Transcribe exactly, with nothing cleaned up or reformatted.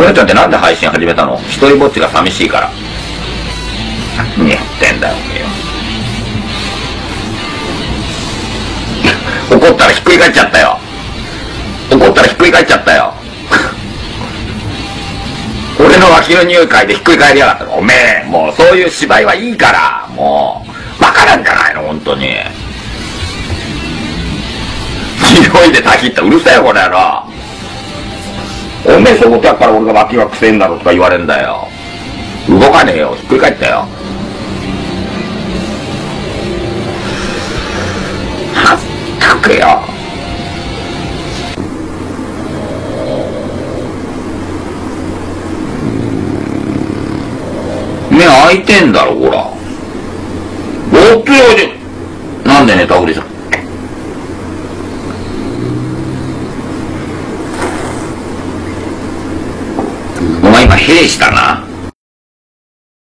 俺たちなんで配信始めたの？一人ぼっちが寂しいから。何やってんだよ、おめえは。怒ったらひっくり返っちゃったよ。怒ったらひっくり返っちゃったよ。俺の脇の匂い嗅いでひっくり返りやがった。おめえ、もうそういう芝居はいいから、もう。バカなんじゃないの、本当に。匂いでタキッとうるせえよ、この野郎。おめえそういうことやったら俺が、「わきがくせえんだろ」とか言われんだよ。動かねえよ、ひっくり返ったよ。はっ、たくよ。目開いてんだろ、ほら。おっとよ、おいで。なんで寝たふりさ。お前今、兵士だな。